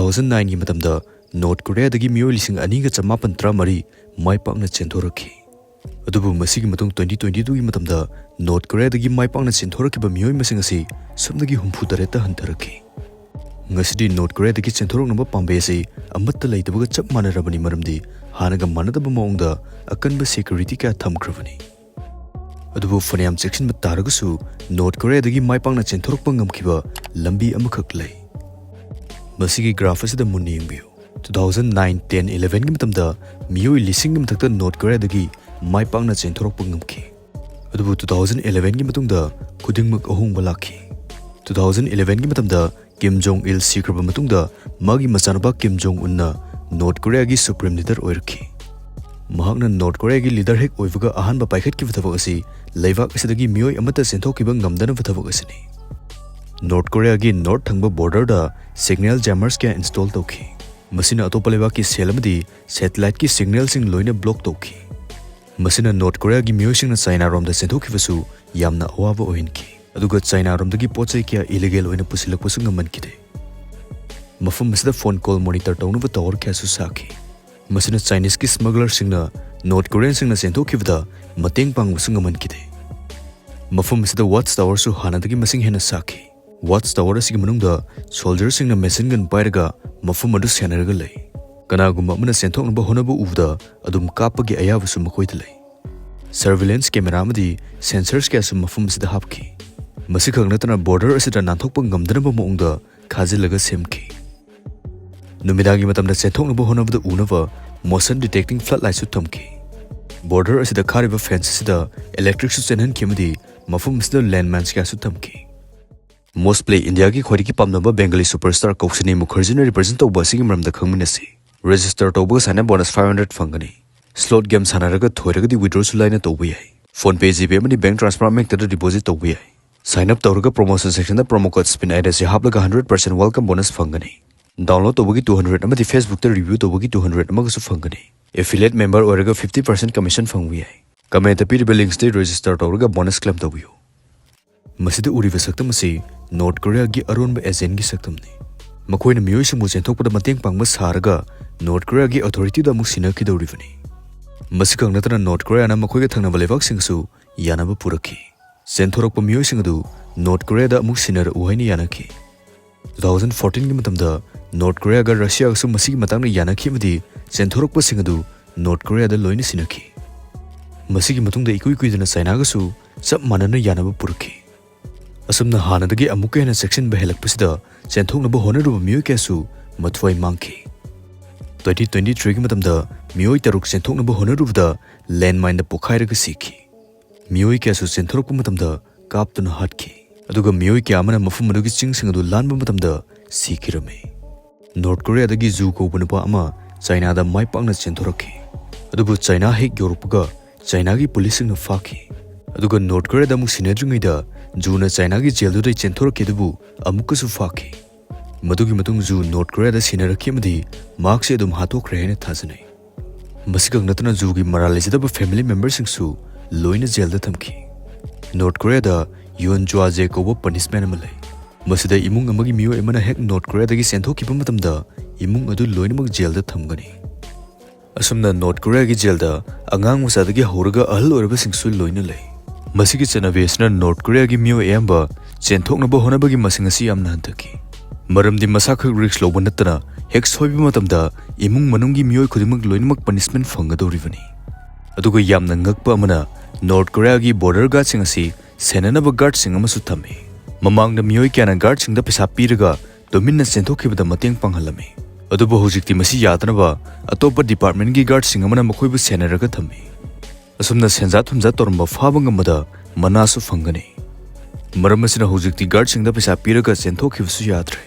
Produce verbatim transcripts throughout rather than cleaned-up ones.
Two thousand ꯅꯥꯏꯟꯒꯤ ꯃꯇꯝꯗ north ꯀꯣꯔꯤꯌꯥꯗꯒꯤ ꯃꯤꯑꯣꯏ ꯂꯤꯁꯤꯡ ꯑꯅꯤꯒ ꯆꯃꯥꯄꯟ ꯇꯔꯥꯃꯔꯤ ꯃꯥꯏ ꯄꯥꯛꯅ ꯆꯦꯟꯊꯣꯔꯛꯈꯤ꯫ ꯑꯗꯨꯕꯨ ꯃꯁꯤꯒꯤ ꯃꯇꯨꯡ ꯇ꯭ꯋꯦꯟꯇꯤ ꯇ꯭ꯋꯦꯟꯇꯤ ꯇꯨꯒꯤ ꯃꯇꯝꯗ ꯅꯣꯔꯠ ꯀꯣꯔꯤꯌꯥꯗꯒꯤ ꯃꯥꯏ ꯄꯥꯛꯅ ꯆꯦꯟꯊꯣꯔꯛꯈꯤꯕ ꯃꯤꯑꯣꯏ ꯃꯁꯤꯡ ꯑꯁꯤ ꯁꯨꯞꯅꯒꯤ ꯍꯨꯝꯐꯨ ꯇꯔꯦꯠꯇ ꯍꯟꯊꯔꯛꯈꯤ꯫ ꯉꯁꯤꯗꯤ ꯅꯣꯔꯠ ꯀꯣꯔꯤꯌꯥꯗꯒꯤ ꯆꯦꯟꯊꯣꯔꯛꯅꯕ ꯄꯥꯝꯕꯩ ꯑꯁꯤ ꯑꯃꯠꯇ ꯂꯩꯇꯕꯒ ꯆꯞ ꯃꯥꯟꯅꯔꯕꯅꯤ, ꯃꯔꯝꯗꯤ ꯍꯥꯟꯅꯒ ꯃꯥꯟꯅꯗꯕ ꯃꯑꯣꯡꯗ ꯑꯀꯟꯕ ꯁꯦꯀ꯭ꯌꯨꯔꯤꯇꯤ ꯀꯌꯥ ꯊꯝꯈ꯭ꯔꯕꯅꯤ꯫ ꯑꯗꯨꯕꯨ ꯐꯅꯌꯥꯝ ꯆꯦꯛꯁꯤꯟꯕ ꯇꯥꯔꯒꯁꯨ ꯅꯣꯔꯠ ꯀꯣꯔꯤꯌꯥꯗꯒꯤ ꯃꯥꯏ ꯄꯥꯛꯅ ꯆꯦꯟꯊꯣꯔꯛꯄ ꯉꯝꯈꯤꯕ ꯂꯝꯕꯤ ꯑꯃꯈꯛ ꯂꯩ꯫ ꯃꯁꯤꯒꯤ ꯒ꯭ꯔꯥꯐ ꯑꯁꯤꯗ ꯃꯨꯟꯅ ꯌꯦꯡꯕꯤꯌꯨ꯫ ꯇꯨ ꯊꯥꯎꯖꯟ ꯅꯥꯏꯟ, ꯇꯦꯟ, ꯏꯂꯦꯚꯦꯟꯒꯤ ꯃꯇꯝꯗ ꯃꯤꯑꯣꯏ ꯂꯤꯁꯤꯡꯒꯤ ꯃꯊꯛꯇ ꯅꯣꯔꯠ ꯀꯣꯔꯤꯌꯥꯗꯒꯤ ꯃꯥꯏ ꯄꯥꯛꯅ ꯆꯦꯟꯊꯣꯔꯛꯄ ꯉꯝꯈꯤ꯫ ꯑꯗꯨꯕꯨ ꯇꯨ ꯊꯥꯎꯖꯟ ꯏꯂꯦꯚꯦꯟꯒꯤ ꯃꯇꯨꯡꯗ ꯈꯨꯗꯤꯡꯃꯛ ꯑꯍꯣꯡꯕ ꯂꯥꯛꯈꯤ꯫ ꯇꯨ ꯊꯥꯎꯖꯟ ꯏꯂꯦꯚꯦꯟꯒꯤ ꯃꯇꯝꯗ ꯀꯤꯝ ꯖꯣꯡ ꯏꯜ ꯁꯤꯈ꯭ꯔꯕ ꯃꯇꯨꯡꯗ ꯃꯥꯒꯤ ꯃꯆꯥꯅꯨꯄꯥ ꯀꯤꯝ ꯖꯣꯡ ꯎꯟꯅ ꯅꯣꯔꯠ ꯀꯣꯔꯤꯌꯥꯒꯤ ꯁꯨꯄ꯭ꯔꯤꯝ ꯂꯤꯗꯔ ꯑꯣꯏꯔꯛꯈꯤ꯫ ꯃꯍꯥꯛꯅ ꯅꯣꯔꯠ ꯀꯣꯔꯤꯌꯥꯒꯤ ꯂꯤꯗꯔ ꯍꯦꯛ ꯑꯣꯏꯕꯒ ꯑꯍꯥꯟꯕ ꯄꯥꯏꯈꯠꯈꯤꯕ ꯊꯕꯛ ꯑꯁꯤ ꯂꯩꯕꯥꯛ ꯑꯁꯤꯗꯒꯤ ꯃꯤꯑꯣꯏ ꯑꯃꯠꯇ ꯆꯦꯟꯊꯣꯛꯈꯤꯕ ꯉꯝꯗꯅꯕ ꯊꯕꯛ ꯑꯁꯤꯅꯤ꯫ ꯅꯣꯔꯠ ꯀꯣꯔꯤꯌꯥꯒꯤ ꯅꯣꯔꯠ ꯊꯪꯕ ꯕꯣꯔꯗꯔꯗ ꯁꯤꯒꯅꯦꯜ ꯖꯦꯃꯔꯁ ꯀꯌꯥ ꯏꯟꯁꯇꯣꯜ ꯇꯧꯈꯤ꯫ ꯃꯁꯤꯅ ꯑꯇꯣꯞꯄ ꯂꯩꯕꯥꯛꯀꯤ ꯁꯦꯜ ꯑꯃꯗꯤ ꯁꯦꯇꯦꯂꯥꯏꯠꯀꯤ ꯁꯤꯒꯅꯦꯜꯁꯤꯡ ꯂꯣꯏꯅ ꯕ꯭ꯂꯣꯛ ꯇꯧꯈꯤ꯫ ꯃꯁꯤꯅ ꯅꯣꯔꯠ ꯀꯣꯔꯤꯌꯥꯒꯤ ꯃꯤꯑꯣꯏꯁꯤꯡꯅ ꯆꯥꯏꯅꯥꯔꯣꯝꯗ ꯆꯦꯟꯊꯣꯛꯈꯤꯕꯁꯨ ꯌꯥꯝꯅ ꯑꯋꯥꯕ ꯑꯣꯏꯍꯟꯈꯤ꯫ ꯑꯗꯨꯒ ꯆꯥꯏꯅꯥꯔꯣꯝꯗꯒꯤ ꯄꯣꯠ ꯆꯩ ꯀꯌꯥ ꯏꯂꯤꯒꯦꯜ ꯑꯣꯏꯅ ꯄꯨꯁꯤꯜꯂꯛꯄꯁꯨ ꯉꯝꯍꯟꯈꯤꯗꯦ꯫ ꯃꯐꯝ ꯑꯁꯤꯗ ꯐꯣꯟ ꯀꯣꯜ ꯃꯣꯅꯤꯇꯔ ꯇꯧꯅꯕ ꯇꯋꯔ ꯀꯌꯥꯁꯨ ꯁꯥꯈꯤ꯫ ꯃꯁꯤꯅ ꯆꯥꯏꯅꯤꯁꯀꯤ ꯁ꯭ꯃꯒꯂꯔꯁꯤꯡꯅ ꯅꯣꯔꯠ ꯀꯣꯔꯤꯌꯟꯁꯤꯡꯅ ꯆꯦꯟꯊꯣꯛꯈꯤꯕꯗ ꯃꯇꯦꯡ ꯄꯥꯡꯕꯁꯨ ꯉꯝꯍꯟꯈꯤꯗꯦ꯫ ꯃꯐꯝ ꯑꯁꯤꯗ ꯋꯥꯆ ꯇꯋꯔꯁꯨ ꯍꯥꯟꯅꯗꯒꯤ ꯃꯁꯤꯡ ꯍꯦꯟꯅ ꯁꯥꯈꯤ꯫ ꯋꯥꯆ ꯇꯋꯔ ꯑꯁꯤꯒꯤ ꯃꯅꯨꯡꯗ ꯁꯣꯜꯖꯔꯁꯤꯡꯅ ꯃꯦꯁꯤꯟ ꯒꯟ ꯄꯥꯏꯔꯒ ꯃꯐꯝ ꯑꯗꯨ ꯁꯦꯟꯅꯔꯒ ꯂꯩ꯫ ꯀꯅꯥꯒꯨꯝꯕ ꯑꯃꯅ ꯆꯦꯟꯊꯣꯛꯅꯕ ꯍꯣꯠꯅꯕ ꯎꯕꯗ ꯑꯗꯨꯝ ꯀꯥꯞꯄꯒꯤ ꯑꯌꯥꯕꯁꯨ ꯃꯈꯣꯏꯗ ꯂꯩ꯫ ꯁꯔꯚꯤꯂꯦꯟꯁ ꯀꯦꯃꯦꯔꯥ ꯑꯃꯗꯤ ꯁꯦꯟꯁꯔꯁ ꯀꯌꯥꯁꯨ ꯃꯐꯝ ꯑꯁꯤꯗ ꯍꯥꯞꯈꯤ꯫ ꯃꯁꯤꯈꯛ ꯅꯠꯇꯅ ꯕꯣꯔꯗꯔ ꯑꯁꯤꯗ ꯅꯥꯟꯊꯣꯛꯄ ꯉꯝꯗꯅꯕ ꯃꯑꯣꯡꯗ ꯈꯥꯖꯤꯜꯂꯒ ꯁꯦꯝꯈꯤ꯫ ꯅꯨꯃꯤꯗꯥꯡꯒꯤ ꯃꯇꯝꯗ ꯆꯦꯟꯊꯣꯛꯅꯕ ꯍꯣꯠꯅꯕꯗ ꯎꯅꯕ ꯃꯣꯁꯟ ꯗꯤꯇꯦꯛꯇꯤꯡ ꯐ꯭ꯂꯠ ꯂꯥꯏꯠꯁꯨ ꯊꯝꯈꯤ꯫ ꯕꯣꯔꯗꯔ ꯑꯁꯤꯗ ꯈꯥꯔꯤꯕ ꯐꯦꯟꯁ ꯑꯁꯤꯗ ꯏꯂꯦꯛꯇ꯭ꯔꯤꯛꯁꯨ ꯆꯦꯟꯍꯟꯈꯤ ꯑꯃꯗꯤ ꯃꯐꯝ ꯑꯁꯤꯗ ꯂꯦꯟꯃꯥꯏꯟꯁ ꯀꯌꯥꯁꯨ ꯊꯝꯈꯤ꯫ ꯃꯣꯁ ꯄ꯭ꯂꯦ ꯏꯟꯗꯤꯌꯥꯒꯤ ꯈ꯭ꯋꯥꯏꯗꯒꯤ ꯄꯥꯝꯅꯕ ꯕꯦꯡꯒꯂꯤ ꯁꯨꯄꯔꯁ꯭ꯇꯥꯔ ꯀꯧꯁꯤꯅꯤ ꯃꯨꯈꯔꯖꯤꯅ ꯔꯤꯄ꯭ꯔꯖꯦꯟ ꯇꯧꯕ ꯑꯁꯤꯒꯤ ꯃꯔꯝꯗ ꯈꯪꯃꯤꯟꯅꯁꯤ꯫ ꯔꯦꯖꯤꯁꯇꯔ ꯇꯧꯕꯒ sign up bonus five hundred ꯐꯪꯒꯅꯤ꯫ ꯁ꯭ꯂꯣꯠ ꯒꯦꯝ ꯁꯥꯟꯅꯔꯒ ꯊꯣꯏꯔꯒꯗꯤ ꯋꯤꯗ꯭ꯔꯣꯁꯨ ꯂꯥꯏꯅ ꯇꯧꯕ ꯌꯥꯏ꯫ ꯐꯣꯟ ꯄꯦ, ꯖꯤ ꯄꯦ ꯑꯃꯗꯤ ꯕꯦꯡ ꯇ꯭ꯔꯥꯟꯁꯐꯔ ꯑꯃꯍꯦꯛꯇꯗ ꯗꯤꯄꯣꯖꯤꯠ ꯇꯧꯕ ꯌꯥꯏ꯫ ꯁꯥꯏꯟ ꯑꯞ ꯇꯧꯔꯒ ꯄ꯭ꯔꯣꯃꯣꯁꯟ ꯁꯦꯛꯁꯟꯗ ꯄ꯭ꯔꯣꯃꯣ ꯀꯣꯗ ꯁ꯭ꯄꯤꯟ ꯑꯥꯏꯠ ꯑꯁꯤ ꯍꯥꯞꯂꯒ ꯍꯟꯗ꯭ꯔꯦꯠ ꯄꯔꯁꯦꯟ ꯋꯦꯜꯀꯝ ꯕꯣꯅꯁ ꯐꯪꯒꯅꯤ꯫ ꯗꯥꯎꯟꯂꯣꯗ ꯇꯧꯕꯒꯤ ꯇꯨ ꯍꯟꯗ꯭ꯔꯦꯠ ꯑꯃꯗꯤ ꯐꯦꯁꯕꯨꯛꯇ ꯔꯤꯚ꯭ꯌꯨ ꯇꯧꯕꯒꯤ ꯇꯨ ꯍꯟꯗ꯭ꯔꯦꯠ ꯑꯃꯒꯁꯨ ꯐꯪꯒꯅꯤ꯫ ꯑꯦꯐꯤꯂꯤꯌꯦꯠ ꯃꯦꯝꯕꯔ ꯑꯣꯏꯔꯒ ꯐꯤꯐꯇꯤ ꯄꯔꯁꯦꯟ ꯀꯃꯤꯁꯟ ꯐꯪꯕ ꯌꯥꯏ꯫ ꯀꯃꯦꯟꯇ ꯄꯤꯔꯤꯕ ꯂꯤꯡꯛꯁꯇ ꯔꯦꯖꯤꯁꯇꯔ ꯇꯧꯔꯒ ꯕꯣꯅꯁ ꯀ꯭ꯂꯦꯝ ꯇꯧꯕꯤꯌꯨ꯫ ꯃꯁꯤꯗ ꯎꯔꯤꯕ ꯁꯛꯇꯝ ꯑꯁꯤ ꯅꯣꯔꯠ ꯀꯣꯔꯤꯌꯥꯒꯤ ꯑꯔꯣꯟꯕ ꯑꯦꯖꯦꯟꯒꯤ ꯁꯛꯇꯝꯅꯤ꯫ ꯃꯈꯣꯏꯅ ꯃꯤꯑꯣꯏꯁꯤꯡꯕꯨ ꯆꯦꯟꯊꯣꯛꯄꯗ ꯃꯇꯦꯡ ꯄꯥꯡꯕ ꯁꯥꯔꯒ ꯅꯣꯔꯠ ꯀꯣꯔꯤꯌꯥꯒꯤ ꯑꯣꯊꯣꯔꯤꯇꯤꯗ ꯑꯃꯨꯛ ꯁꯤꯟꯅꯈꯤꯗꯧꯔꯤꯕꯅꯤ꯫ ꯃꯁꯤꯈꯛ ꯅꯠꯇꯅ ꯅꯣꯔꯠ ꯀꯣꯔꯤꯌꯥꯅ ꯃꯈꯣꯏꯒ ꯊꯪꯅꯕ ꯂꯩꯕꯥꯛꯁꯤꯡꯒꯁꯨ ꯌꯥꯅꯕ ꯄꯨꯔꯛꯈꯤ꯫ ꯆꯦꯟꯊꯣꯔꯛꯄ ꯃꯤꯑꯣꯏꯁꯤꯡ ꯑꯗꯨ ꯅꯣꯔꯠ ꯀꯣꯔꯤꯌꯥꯗ ꯑꯃꯨꯛ ꯁꯤꯟꯅꯔꯛꯎ ꯍꯥꯏꯅ ꯌꯥꯅꯈꯤ꯫ ꯇꯨ ꯊꯥꯎꯖꯟ ꯐꯣꯔꯇꯤꯟꯒꯤ ꯃꯇꯝꯗ ꯅꯣꯔꯠ ꯀꯣꯔꯤꯌꯥꯒ ꯔꯁꯤꯌꯥꯒꯁꯨ ꯃꯁꯤꯒꯤ ꯃꯇꯥꯡꯗ ꯌꯥꯅꯈꯤ ꯑꯃꯗꯤ ꯆꯦꯟꯊꯣꯔꯛꯄꯁꯤꯡ ꯑꯗꯨ ꯅꯣꯔꯠ ꯀꯣꯔꯤꯌꯥꯗ ꯂꯣꯏꯅ ꯁꯤꯟꯅꯈꯤ꯫ ꯃꯁꯤꯒꯤ ꯃꯇꯨꯡꯗ ꯏꯀꯨꯏ ꯀꯨꯏꯗꯅ ꯆꯥꯏꯅꯥꯒꯁꯨ ꯆꯞ ꯃꯥꯟꯅꯅ ꯌꯥꯅꯕ ꯄꯨꯔꯛꯈꯤ꯫ ꯑꯁꯨꯝꯅ ꯍꯥꯟꯅꯗꯒꯤ ꯑꯃꯨꯛꯀ ꯍꯦꯟꯅ ꯆꯦꯛꯁꯤꯟꯕ ꯍꯦꯜꯂꯛꯄꯁꯤꯗ ꯆꯦꯟꯊꯣꯛꯅꯕ ꯍꯣꯠꯅꯔꯨꯕ ꯃꯤꯑꯣꯏ ꯀꯌꯥꯁꯨ ꯃꯊ꯭ꯋꯥꯏ ꯃꯥꯡꯈꯤ꯫ ꯇ꯭ꯋꯦꯟꯇꯤ ꯇ꯭ꯋꯦꯟꯇꯤ ꯊ꯭ꯔꯤꯒꯤ ꯃꯇꯝꯗ ꯃꯤꯑꯣꯏ ꯇꯔꯨꯛ ꯆꯦꯟꯊꯣꯛꯅꯕ ꯍꯣꯠꯅꯔꯨꯕꯗ ꯂꯦꯟꯃꯥꯏꯟꯗ ꯄꯣꯈꯥꯏꯔꯒ ꯁꯤꯈꯤ꯫ ꯃꯤꯑꯣꯏ ꯀꯌꯥꯁꯨ ꯆꯦꯟꯊꯣꯔꯛꯄ ꯃꯇꯝꯗ ꯀꯥꯞꯇꯨꯅ ꯍꯥꯠꯈꯤ꯫ ꯑꯗꯨꯒ ꯃꯤꯑꯣꯏ ꯀꯌꯥ ꯑꯃꯅ ꯃꯐꯝ ꯑꯗꯨꯒꯤ ꯆꯤꯡꯁꯤꯡ ꯑꯗꯨ ꯂꯥꯟꯕ ꯃꯇꯝꯗ ꯁꯤꯈꯤꯔꯝꯃꯤ꯫ ꯅꯣꯔꯠ ꯀꯣꯔꯤꯌꯥꯗꯒꯤ ꯖꯨ ꯀꯧꯕ ꯅꯨꯄꯥ ꯑꯃ ꯆꯥꯏꯅꯥꯗ ꯃꯥꯏ ꯄꯥꯛꯅ ꯆꯦꯟꯊꯣꯔꯛꯈꯤ꯫ ꯑꯗꯨꯕꯨ ꯆꯥꯏꯅꯥ ꯍꯦꯛ ꯌꯧꯔꯛꯄꯒ ꯆꯥꯏꯅꯥꯒꯤ ꯄꯨꯂꯤꯁꯁꯤꯡꯅ ꯐꯥꯈꯤ꯫ ꯑꯗꯨꯒ ꯅꯣꯔꯠ ꯀꯣꯔꯤꯌꯥꯗ ꯑꯃꯨꯛ ꯁꯤꯟꯅꯗ꯭ꯔꯤꯉꯩꯗ ꯖꯨꯅ ꯆꯥꯏꯅꯥꯒꯤ ꯖꯦꯜꯗꯨꯗꯩ ꯆꯦꯟꯊꯣꯔꯛꯈꯤ, ꯑꯗꯨꯕꯨ ꯑꯃꯨꯛꯀꯁꯨ ꯐꯥꯈꯤ꯫ ꯃꯗꯨꯒꯤ ꯃꯇꯨꯡ ꯖꯨ ꯅꯣꯔꯠ ꯀꯣꯔꯤꯌꯥꯗ ꯁꯤꯟꯅꯔꯛꯈꯤ ꯑꯃꯗꯤ ꯃꯍꯥꯛꯁꯦ ꯑꯗꯨꯝ ꯍꯥꯠꯇꯣꯛꯈ꯭ꯔꯦ ꯍꯥꯏꯅ ꯊꯥꯖꯅꯩ꯫ ꯃꯁꯤꯈꯛ ꯅꯠꯇꯅ ꯖꯨꯒꯤ ꯃꯔꯥꯜ ꯂꯩꯖꯗꯕ ꯐꯦꯃꯤꯂꯤ ꯃꯦꯝꯕꯔꯁꯤꯡꯁꯨ ꯂꯣꯏꯅ ꯖꯦꯜꯗ ꯊꯝꯈꯤ꯫ ꯅꯣꯔꯠ ꯀꯣꯔꯤꯌꯥꯗ ꯌꯣꯟ ꯖꯨꯋꯥꯖꯦ ꯀꯧꯕ ꯄꯅꯤꯁꯃꯦꯟ ꯑꯃ ꯂꯩ꯫ ꯃꯁꯤꯗ ꯏꯃꯨꯡ ꯑꯃꯒꯤ ꯃꯤꯑꯣꯏ ꯑꯃꯅ ꯍꯦꯛ ꯅꯣꯔꯠ ꯀꯣꯔꯤꯌꯥꯗꯒꯤ ꯆꯦꯟꯊꯣꯛꯈꯤꯕ ꯃꯇꯝꯗ ꯏꯃꯨꯡ ꯑꯗꯨ ꯂꯣꯏꯅꯃꯛ ꯖꯦꯜꯗ ꯊꯝꯒꯅꯤ꯫ ꯑꯁꯨꯝꯅ ꯅꯣꯔꯠ ꯀꯣꯔꯤꯌꯥꯒꯤ ꯖꯦꯜꯗ ꯑꯉꯥꯡ ꯃꯆꯥꯗꯒꯤ ꯍꯧꯔꯒ ꯑꯍꯜ ꯑꯣꯏꯔꯕꯁꯤꯡꯁꯨ ꯂꯣꯏꯅ ꯂꯩ꯫ ꯃꯁꯤꯒꯤ ꯆꯠꯅꯕꯤ ꯑꯁꯤꯅ ꯅꯣꯔꯠ ꯀꯣꯔꯤꯌꯥꯒꯤ ꯃꯤꯑꯣꯏ ꯑꯌꯥꯝꯕ ꯆꯦꯟꯊꯣꯛꯅꯕ ꯍꯣꯠꯅꯕꯒꯤ ꯃꯁꯤꯡ ꯑꯁꯤ ꯌꯥꯝꯅ ꯍꯟꯊꯈꯤ꯫ ꯃꯔꯝꯗꯤ ꯃꯁꯥꯈꯛ ꯔꯤꯁ꯭ꯛ ꯂꯧꯕ ꯅꯠꯇꯅ ꯍꯦꯛ ꯁꯣꯏꯕ ꯃꯇꯝꯗ ꯏꯃꯨꯡ ꯃꯅꯨꯡꯒꯤ ꯃꯤꯑꯣꯏ ꯈꯨꯗꯤꯡꯃꯛ ꯂꯣꯏꯅꯃꯛ ꯄꯅꯤꯁꯃꯦꯟ ꯐꯪꯒꯗꯧꯔꯤꯕꯅꯤ꯫ ꯑꯗꯨꯒ ꯌꯥꯝꯅ ꯉꯛꯄ ꯑꯃꯅ ꯅꯣꯔꯠ ꯀꯣꯔꯤꯌꯥꯒꯤ ꯕꯣꯔꯗꯔ ꯒꯥꯔꯗꯁꯤꯡ ꯑꯁꯤ ꯁꯦꯟꯅꯅꯕ ꯒꯥꯔꯗꯁꯤꯡ ꯑꯃꯁꯨ ꯊꯝꯃꯤ꯫ ꯃꯃꯥꯡꯗ ꯃꯤꯑꯣꯏ ꯀꯌꯥꯅ ꯒꯥꯔꯗꯁꯤꯡꯗ ꯄꯩꯁꯥ ꯄꯤꯔꯒ ꯇꯨꯃꯤꯟꯅ ꯆꯦꯟꯊꯣꯛꯈꯤꯕꯗ ꯃꯇꯦꯡ ꯄꯥꯡꯍꯜꯂꯝꯃꯤ꯫ ꯑꯗꯨꯕꯨ ꯍꯧꯖꯤꯛꯇꯤ ꯃꯁꯤ ꯌꯥꯗꯅꯕ ꯑꯇꯣꯞꯄ ꯗꯤꯄꯥꯔꯠꯃꯦꯟꯒꯤ ꯒꯥꯔꯗꯁꯤꯡ ꯑꯃꯅ ꯃꯈꯣꯏꯕꯨ ꯁꯦꯟꯅꯔꯒ ꯊꯝꯃꯤ꯫ ꯑꯁꯨꯝꯅ ꯁꯦꯟꯖꯥ ꯊꯨꯝꯖꯥ ꯇꯧꯔꯝꯕ ꯐꯥꯕ ꯉꯝꯕꯗ ꯃꯅꯥꯁꯨ ꯐꯪꯒꯅꯤ꯫ ꯃꯔꯝ ꯑꯁꯤꯅ ꯍꯧꯖꯤꯛꯇꯤ ꯒꯥꯔꯗꯁꯤꯡꯗ ꯄꯩꯁꯥ ꯄꯤꯔꯒ ꯆꯦꯟꯊꯣꯛꯈꯤꯕꯁꯨ ꯌꯥꯗ꯭ꯔꯦ꯫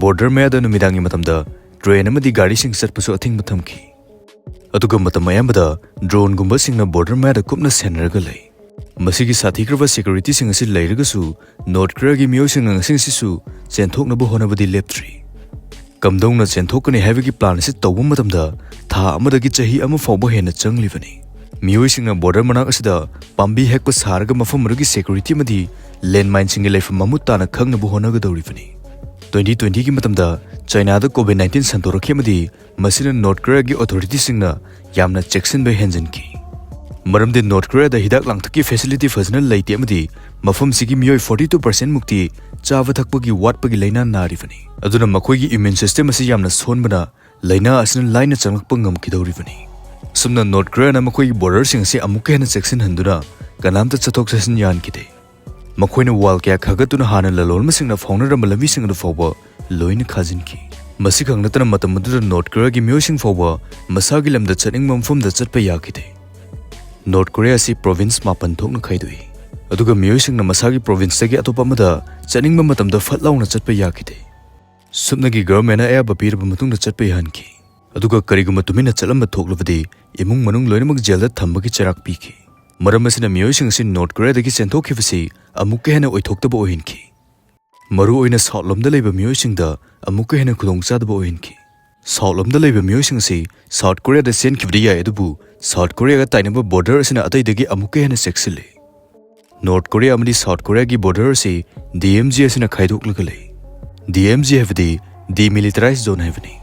ꯕꯣꯔꯗꯔ ꯃꯌꯥꯗ ꯅꯨꯃꯤꯗꯥꯡꯒꯤ ꯃꯇꯝꯗ ꯇ꯭ꯔꯦꯟ ꯑꯃꯗꯤ ꯒꯥꯔꯤꯁꯤꯡ ꯆꯠꯄꯁꯨ ꯑꯊꯤꯡꯕ ꯊꯝꯈꯤ꯫ ꯑꯗꯨꯒ ꯃꯇꯝ ꯑꯌꯥꯝꯕꯗ ꯗ꯭ꯔꯣꯟꯒꯨꯝꯕꯁꯤꯡꯅ ꯕꯣꯔꯗꯔ ꯃꯌꯥꯗ ꯀꯨꯞꯅ ꯁꯦꯟꯅꯔꯒ ꯂꯩ꯫ ꯃꯁꯤꯒꯤ ꯁꯥꯊꯤꯈ꯭ꯔꯕ ꯁꯦꯀ꯭ꯌꯨꯔꯤꯇꯤꯁꯤꯡ ꯑꯁꯤ ꯂꯩꯔꯒꯁꯨ ꯅꯣꯔꯠ ꯀꯣꯔꯤꯌꯥꯒꯤ ꯃꯤꯑꯣꯏꯁꯤꯡꯅ ꯉꯁꯤꯁꯨ ꯆꯦꯟꯊꯣꯛꯅꯕ ꯍꯣꯠꯅꯕꯗꯤ ꯂꯦꯞꯇ꯭ꯔꯤ꯫ ꯀꯝꯗꯧꯅ ꯆꯦꯟꯊꯣꯛꯀꯅꯤ ꯍꯥꯏꯕꯒꯤ ꯄ꯭ꯂꯥꯟ ꯑꯁꯤ ꯇꯧꯕ ꯃꯇꯝꯗ ꯊꯥ ꯑꯃꯗꯒꯤ ꯆꯍꯤ ꯑꯃ ꯐꯥꯎꯕ ꯍꯦꯟꯅ ꯆꯪꯂꯤꯕꯅꯤ꯫ ꯃꯤꯑꯣꯏꯁꯤꯡꯅ ꯕꯣꯔꯗꯔ ꯃꯅꯥꯛ ꯑꯁꯤꯗ ꯄꯥꯝꯕꯤ ꯍꯦꯛꯄ ꯁꯥꯔꯒ ꯃꯐꯝ ꯑꯗꯨꯒꯤ ꯁꯦꯀ꯭ꯌꯨꯔꯤꯇꯤ ꯑꯃꯗꯤ ꯂꯦꯟꯃꯥꯏꯟꯁꯤꯡꯒꯤ ꯂꯩꯐꯝ ꯃꯃꯨꯠ ꯇꯥꯅ ꯈꯪꯅꯕ ꯍꯣꯠꯅꯒꯗꯧꯔꯤꯕꯅꯤ꯫ ꯇ꯭ꯋꯦꯟꯇꯤ ꯇ꯭ꯋꯦꯟꯇꯤꯒꯤ ꯃꯇꯝꯗ ꯆꯥꯏꯅꯥꯗ ꯀꯣꯚꯤꯗ ꯅꯥꯏꯟꯇꯤꯟ ꯁꯟꯗꯣꯔꯛꯈꯤ ꯑꯃꯗꯤ ꯃꯁꯤꯅ ꯅꯣꯔꯠ ꯀꯣꯔꯤꯌꯥꯒꯤ ꯑꯣꯊꯣꯔꯤꯇꯤꯁꯤꯡꯅ ꯌꯥꯝꯅ ꯆꯦꯛꯁꯤꯟꯕ ꯍꯦꯟꯖꯤꯟꯈꯤ꯫ ꯃꯔꯝꯗꯤ ꯅꯣꯔꯠ ꯀꯣꯔꯤꯌꯥꯗ ꯍꯤꯗꯥꯛ ꯂꯥꯡꯊꯛꯀꯤ ꯐꯦꯁꯤꯂꯤꯇꯤ ꯐꯖꯅ ꯂꯩꯇꯦ ꯑꯃꯗꯤ ꯃꯐꯝꯁꯤꯒꯤ ꯃꯤꯑꯣꯏ ꯐꯣꯔꯇꯤ ꯇꯨ ꯄꯥꯔꯁꯦꯟ ꯃꯨꯛꯇꯤ ꯆꯥꯕ ꯊꯛꯄꯒꯤ ꯋꯥꯠꯄꯒꯤ ꯂꯥꯏꯅꯥ ꯅꯥꯔꯤꯕꯅꯤ꯫ ꯑꯗꯨꯅ ꯃꯈꯣꯏꯒꯤ ꯏꯃ꯭ꯌꯨꯟ ꯁꯤꯁꯇꯦꯝ ꯑꯁꯤ ꯌꯥꯝꯅ ꯁꯣꯟꯕꯅ ꯂꯥꯏꯅꯥ ꯑꯁꯤꯅ ꯂꯥꯏꯅ ꯆꯪꯂꯛꯄ ꯉꯝꯈꯤꯗꯧꯔꯤꯕꯅꯤ꯫ ꯑꯁꯨꯝꯅ ꯅꯣꯔꯠ ꯀꯣꯔꯤꯌꯥꯅ ꯃꯈꯣꯏꯒꯤ ꯕꯣꯔꯗꯔꯁꯤꯡ ꯑꯁꯤ ꯑꯃꯨꯛꯀ ꯍꯦꯟꯅ ꯆꯦꯛꯁꯤꯟꯍꯟꯗꯨꯅ ꯀꯅꯥꯝꯇ ꯆꯠꯊꯣꯛ ꯆꯠꯁꯤꯟ ꯌꯥꯍꯟꯈꯤꯗꯦ꯫ ꯃꯈꯣꯏꯅ ꯋꯥꯜ ꯀꯌꯥ ꯈꯥꯒꯠꯇꯨꯅ ꯍꯥꯟꯅ ꯂꯂꯣꯟꯕꯁꯤꯡꯅ ꯐꯥꯎꯅꯔꯝꯕ ꯂꯝꯕꯤꯁꯤꯡ ꯑꯗꯨ ꯐꯥꯎꯕ ꯂꯣꯏꯅ ꯈꯥꯖꯤꯟꯈꯤ꯫ ꯃꯁꯤꯈꯛ ꯅꯠꯇꯅ ꯃꯇꯝ ꯑꯗꯨꯗ ꯅꯣꯔꯠ ꯀꯣꯔꯤꯌꯥꯒꯤ ꯃꯤꯑꯣꯏꯁꯤꯡ ꯐꯥꯎꯕ ꯃꯁꯥꯒꯤ ꯂꯝꯗ ꯆꯠꯅꯤꯡꯕ ꯃꯐꯝꯗ ꯆꯠꯄ ꯌꯥꯈꯤꯗꯦ꯫ ꯅꯣꯔꯠ ꯀꯣꯔꯤꯌꯥ ꯑꯁꯤ ꯄ꯭ꯔꯣꯚꯤꯟꯁ ꯃꯥꯄꯟ ꯊꯣꯛꯅ ꯈꯥꯏꯗꯣꯛꯏ꯫ ꯑꯗꯨꯒ ꯃꯤꯑꯣꯏꯁꯤꯡꯅ ꯃꯁꯥꯒꯤ ꯄ꯭ꯔꯣꯚꯤꯟꯁꯇꯒꯤ ꯑꯇꯣꯞꯄ ꯑꯃꯗ ꯆꯠꯅꯤꯡꯕ ꯃꯇꯝꯗ ꯐꯠ ꯂꯥꯎꯅ ꯆꯠꯄ ꯌꯥꯈꯤꯗꯦ꯫ ꯁꯨꯞꯅꯒꯤ ꯒꯚꯔꯟꯃꯦꯟꯅ ꯑꯌꯥꯕ ꯄꯤꯔꯕ ꯃꯇꯨꯡꯗ ꯆꯠꯄ ꯌꯥꯍꯟꯈꯤ꯫ ꯑꯗꯨꯒ ꯀꯔꯤꯒꯨꯝꯕ ꯇꯨꯃꯤꯟꯅ ꯆꯠꯂꯝꯕ ꯊꯣꯛꯂꯕꯗꯤ ꯏꯃꯨꯡ ꯃꯅꯨꯡ ꯂꯣꯏꯅꯃꯛ ꯖꯦꯜꯗ ꯊꯝꯕꯒꯤ ꯆꯩꯔꯥꯛ ꯄꯤꯈꯤ꯫ ꯃꯔꯝ ꯑꯁꯤꯅ ꯃꯤꯑꯣꯏꯁꯤꯡ ꯑꯁꯤ ꯅꯣꯔꯠ ꯀꯣꯔꯤꯌꯥꯗꯒꯤ ꯆꯦꯟꯊꯣꯛꯈꯤꯕꯁꯤ ꯑꯃꯨꯛꯀ ꯍꯦꯟꯅ ꯑꯣꯏꯊꯣꯛꯇꯕ ꯑꯣꯏꯍꯟꯈꯤ꯫ ꯃꯔꯨꯑꯣꯏꯅ ꯁꯥꯎꯠ ꯂꯣꯝꯗ ꯂꯩꯕ ꯃꯤꯑꯣꯏꯁꯤꯡꯗ ꯑꯃꯨꯛꯀ ꯍꯦꯟꯅ ꯈꯨꯗꯣꯡꯆꯥꯗꯕ ꯑꯣꯏꯍꯟꯈꯤ꯫ ꯁꯥꯎꯠ ꯂꯣꯝꯗ ꯂꯩꯕ ꯃꯤꯑꯣꯏꯁꯤꯡ ꯑꯁꯤ ꯁꯥꯎꯠ ꯀꯣꯔꯤꯌꯥꯗ ꯆꯦꯟꯈꯤꯕꯗꯤ ꯌꯥꯏ, ꯑꯗꯨꯕꯨ ꯁꯥꯎꯠ ꯀꯣꯔꯤꯌꯥꯒ ꯇꯥꯏꯅꯕ ꯕꯣꯔꯗꯔ ꯑꯁꯤꯅ ꯑꯇꯩꯗꯒꯤ ꯑꯃꯨꯛꯀ ꯍꯦꯟꯅ ꯆꯦꯛꯁꯤꯜꯂꯤ꯫ ꯅꯣꯔꯠ ꯀꯣꯔꯤꯌꯥ ꯑꯃꯗꯤ ꯁꯥꯎꯠ ꯀꯣꯔꯤꯌꯥꯒꯤ ꯕꯣꯔꯗꯔ ꯑꯁꯤ ꯗꯤ ꯑꯦꯝ ꯖꯤ ꯑꯁꯤꯅ ꯈꯥꯏꯗꯣꯛꯂꯒ ꯂꯩ꯫ ꯗꯤ ꯑꯦꯝ ꯖꯤ ꯍꯥꯏꯕꯗꯤ ꯗꯤꯃꯤꯂꯤꯇꯔꯥꯏꯖ ꯖꯣꯟ ꯍꯥꯏꯕꯅꯤ꯫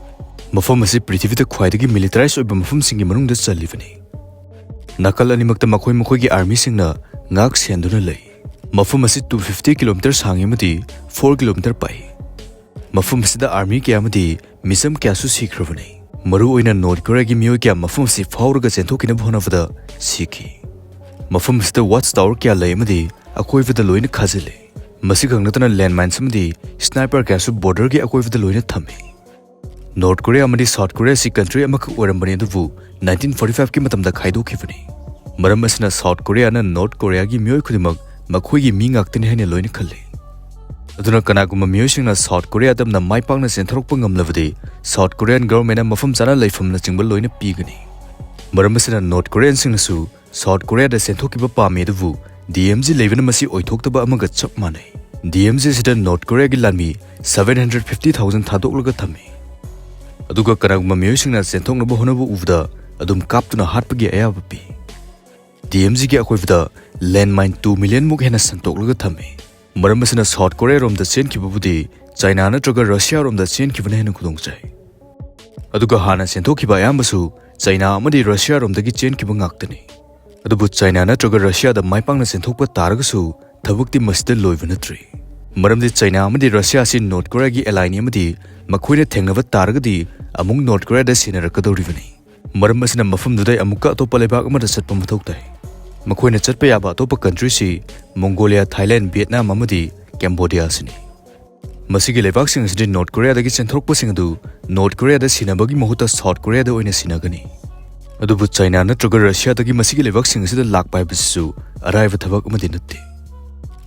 ꯃꯐꯝ ꯑꯁꯤ ꯄ꯭ꯔꯤꯊꯤꯕꯤꯗ ꯈ꯭ꯋꯥꯏꯗꯒꯤ ꯃꯤꯂꯤꯇꯔꯥꯏꯖ ꯑꯣꯏꯕ ꯃꯐꯝꯁꯤꯡꯒꯤ ꯃꯅꯨꯡꯗ ꯆꯜꯂꯤꯕꯅꯤ꯫ ꯅꯥꯀꯜ ꯑꯅꯤꯃꯛꯇ ꯃꯈꯣꯏ ꯃꯈꯣꯏꯒꯤ ꯑꯥꯔꯃꯤꯁꯤꯡꯅ ꯉꯥꯛ ꯁꯦꯟꯗꯨꯅ ꯂꯩ꯫ ꯃꯐꯝ ꯑꯁꯤ ꯇꯨ ꯐꯤꯐꯇꯤ ꯀꯤꯂꯣꯃꯤꯇꯔ ꯁꯥꯡꯉꯤ ꯑꯃꯗꯤ ꯐꯣꯔ ꯀꯤꯂꯣꯃꯤꯇꯔ ꯄꯥꯛꯏ꯫ ꯃꯐꯝ ꯑꯁꯤꯗ ꯑꯥꯔꯃꯤ ꯀꯌꯥ ꯑꯃꯗꯤ ꯃꯤꯆꯝ ꯀꯌꯥꯁꯨ ꯁꯤꯈ꯭ꯔꯕꯅꯤ꯫ ꯃꯔꯨꯑꯣꯏꯅ ꯅꯣꯔꯠ ꯀꯣꯔꯤꯌꯥꯒꯤ ꯃꯤꯑꯣꯏ ꯀꯌꯥ ꯃꯐꯝ ꯑꯁꯤ ꯐꯥꯎꯔꯒ ꯆꯦꯟꯊꯣꯛꯈꯤꯅꯕ ꯍꯣꯠꯅꯕꯗ ꯁꯤꯈꯤ꯫ ꯃꯐꯝ ꯑꯁꯤꯗ ꯋꯥꯆ ꯇꯥꯋꯔ ꯀꯌꯥ ꯂꯩ ꯑꯃꯗꯤ ꯑꯀꯣꯏꯕꯗ ꯂꯣꯏꯅ ꯈꯥꯖꯤꯜꯂꯤ꯫ ꯃꯁꯤꯈꯛ ꯅꯠꯇꯅ ꯂꯦꯟꯃꯥꯏꯟꯁ ꯑꯃꯗꯤ ꯁ꯭ꯅꯥꯏꯄꯔ ꯀꯌꯥꯁꯨ ꯕꯣꯔꯗꯔꯒꯤ ꯑꯀꯣꯏꯕꯗ ꯂꯣꯏꯅ ꯊꯝꯃꯤ꯫ ꯅꯣꯔꯠ ꯀꯣꯔꯤꯌꯥ ꯑꯃꯗꯤ ꯁꯥꯎꯠ ꯀꯣꯔꯤꯌꯥ ꯑꯁꯤ ꯀꯟꯇ꯭ꯔꯤ ꯑꯃꯈꯛ ꯑꯣꯏꯔꯝꯕꯅꯤ, ꯑꯗꯨꯕꯨ ꯅꯥꯏꯟꯇꯤꯟ ꯐꯣꯔꯇꯤ ꯐꯥꯏꯚꯀꯤ ꯃꯇꯝꯗ ꯈꯥꯏꯗꯣꯛꯈꯤꯕꯅꯤ꯫ ꯃꯔꯝ ꯑꯁꯤꯅ ꯁꯥꯎꯠ ꯀꯣꯔꯤꯌꯥꯅ ꯅꯣꯔꯠ ꯀꯣꯔꯤꯌꯥꯒꯤ ꯃꯤꯑꯣꯏ ꯈꯨꯗꯤꯡꯃꯛ ꯃꯈꯣꯏꯒꯤ ꯃꯤ ꯉꯥꯛꯇꯅꯤ ꯍꯥꯏꯅ ꯂꯣꯏꯅ ꯈꯜꯂꯤ꯫ ꯑꯗꯨꯅ ꯀꯅꯥꯒꯨꯝꯕ ꯃꯤꯑꯣꯏꯁꯤꯡꯅ ꯁꯥꯎꯠ ꯀꯣꯔꯤꯌꯥ ꯇꯝꯅ ꯃꯥꯏ ꯄꯥꯛꯅ ꯆꯦꯟꯊꯣꯔꯛꯄ ꯉꯝꯂꯕꯗꯤ ꯁꯥꯎꯠ ꯀꯣꯔꯤꯌꯥꯟ ꯒꯚꯔꯟꯃꯦꯟꯅ ꯃꯐꯝ ꯆꯥꯅ ꯂꯩꯐꯝꯅꯆꯤꯡꯕ ꯂꯣꯏꯅ ꯄꯤꯒꯅꯤ꯫ ꯃꯔꯝ ꯑꯁꯤꯅ ꯅꯣꯔꯠ ꯀꯣꯔꯤꯌꯥꯟꯁꯤꯡꯅꯁꯨ ꯁꯥꯎꯠ ꯀꯣꯔꯤꯌꯥꯗ ꯆꯦꯟꯊꯣꯛꯈꯤꯕ ꯄꯥꯝꯃꯤ, ꯑꯗꯨꯕꯨ ꯗꯤ ꯑꯦꯝ ꯖꯤ ꯂꯩꯕꯅ ꯃꯁꯤ ꯑꯣꯏꯊꯣꯛꯇꯕ ꯑꯃꯒ ꯆꯞ ꯃꯥꯟꯅꯩ꯫ ꯗꯤ ꯑꯦꯝ ꯖꯤ ꯑꯁꯤꯗ ꯅꯣꯔꯠ ꯀꯣꯔꯤꯌꯥꯒꯤ ꯂꯥꯟꯃꯤ ꯁꯚꯦꯟ ꯍꯟꯗ꯭ꯔꯦꯠ ꯐꯤꯐꯇꯤ ꯊꯥꯎꯖꯟ ꯊꯥꯗꯣꯛꯂꯒ ꯊꯝꯃꯤ꯫ ꯑꯗꯨꯒ ꯀꯅꯥꯒꯨꯝꯕ ꯃꯤꯑꯣꯏꯁꯤꯡꯅ ꯆꯦꯟꯊꯣꯛꯅꯕ ꯍꯣꯠꯅꯕ ꯎꯕꯗ ꯑꯗꯨꯝ ꯀꯥꯞꯇꯨꯅ ꯍꯥꯠꯄꯒꯤ ꯑꯌꯥꯕ ꯄꯤ꯫ ꯗꯤ ꯑꯦꯝ ꯖꯤꯒꯤ ꯑꯀꯣꯏꯕꯗ ꯂꯦꯟꯃꯥꯏꯟ ꯇꯨ ꯃꯤꯂꯤꯌꯟꯃꯨꯛ ꯍꯦꯟꯅ ꯁꯟꯇꯣꯛꯂꯒ ꯊꯝꯃꯤ꯫ ꯃꯔꯝ ꯑꯁꯤꯅ ꯁꯥꯎꯠ ꯀꯣꯔꯤꯌꯥꯔꯣꯝꯗ ꯆꯦꯟꯈꯤꯕꯕꯨꯗꯤ ꯆꯥꯏꯅꯥ ꯅꯠꯇ꯭ꯔꯒ ꯔꯁꯤꯌꯥꯔꯣꯝꯗ ꯆꯦꯟꯈꯤꯕꯅ ꯍꯦꯟꯅ ꯈꯨꯗꯣꯡ ꯆꯥꯏ꯫ ꯑꯗꯨꯒ ꯍꯥꯟꯅ ꯆꯦꯟꯊꯣꯛꯈꯤꯕ ꯑꯌꯥꯝꯕꯁꯨ ꯆꯥꯏꯅꯥ ꯑꯃꯗꯤ ꯔꯁꯤꯌꯥꯔꯣꯝꯗꯒꯤ ꯆꯦꯟꯈꯤꯕ ꯉꯥꯛꯇꯅꯤ꯫ ꯑꯗꯨꯕꯨ ꯆꯥꯏꯅꯥ ꯅꯠꯇ꯭ꯔꯒ ꯔꯁꯤꯌꯥꯗ ꯃꯥꯏ ꯄꯥꯛꯅ ꯆꯦꯟꯊꯣꯛꯄ ꯇꯥꯔꯒꯁꯨ, ꯊꯕꯛꯇꯤ ꯃꯁꯤꯗ ꯂꯣꯏꯕ ꯅꯠꯇ꯭ꯔꯤ꯫ ꯃꯔꯝꯗꯤ ꯆꯥꯏꯅꯥ ꯑꯃꯗꯤ ꯔꯁꯤꯌꯥ ꯑꯁꯤ ꯅꯣꯔꯠ ꯀꯣꯔꯤꯌꯥꯒꯤ ꯑꯦꯂꯥꯏꯅꯤ ꯑꯃꯗꯤ ꯃꯈꯣꯏꯅ ꯊꯦꯡꯅꯕ ꯇꯥꯔꯒꯗꯤ ꯑꯃꯨꯛ ꯅꯣꯔꯠ ꯀꯣꯔꯤꯌꯥꯗ ꯁꯤꯟꯅꯔꯛꯀꯗꯧꯔꯤꯕꯅꯤ꯫ ꯃꯔꯝ ꯑꯁꯤꯅ ꯃꯐꯝꯗꯨꯗ ꯑꯃꯨꯛꯀ ꯑꯇꯣꯞꯄ ꯂꯩꯕꯥꯛ ꯑꯃꯗ ꯆꯠꯄ ꯃꯊꯧ ꯇꯥꯏ꯫ ꯃꯈꯣꯏꯅ ꯆꯠꯄ ꯌꯥꯕ ꯑꯇꯣꯞꯄ ꯀꯟꯇ꯭ꯔꯤꯁꯤ ꯃꯣꯡꯒꯣꯂꯤꯌꯥ, ꯊꯥꯏꯂꯦꯟ, ꯚꯤꯌꯦꯠꯅꯥꯝ ꯑꯃꯗꯤ ꯀꯦꯝꯕꯣꯗꯤꯌꯥ ꯑꯁꯤꯅꯤ꯫ ꯃꯁꯤꯒꯤ ꯂꯩꯕꯥꯛꯁꯤꯡ ꯑꯁꯤꯗꯤ ꯅꯣꯔꯠ ꯀꯣꯔꯤꯌꯥꯗꯒꯤ ꯆꯦꯟꯊꯣꯔꯛꯄꯁꯤꯡ ꯑꯗꯨ ꯅꯣꯔꯠ ꯀꯣꯔꯤꯌꯥꯗ ꯁꯤꯟꯅꯕꯒꯤ ꯃꯍꯨꯠꯇ ꯁꯥꯎꯠ ꯀꯣꯔꯤꯌꯥꯗ ꯑꯣꯏꯅ ꯁꯤꯟꯅꯒꯅꯤ꯫ ꯑꯗꯨꯕꯨ ꯆꯥꯏꯅꯥ ꯅꯠꯇ꯭ꯔꯒ ꯔꯁꯤꯌꯥꯗꯒꯤ ꯃꯁꯤꯒꯤ ꯂꯩꯕꯥꯛꯁꯤꯡ ꯑꯁꯤꯗ ꯂꯥꯛꯄ ꯍꯥꯏꯕꯁꯤꯁꯨ ꯑꯔꯥꯏꯕ ꯊꯕꯛ ꯑꯃꯗꯤ ꯅꯠꯇꯦ꯫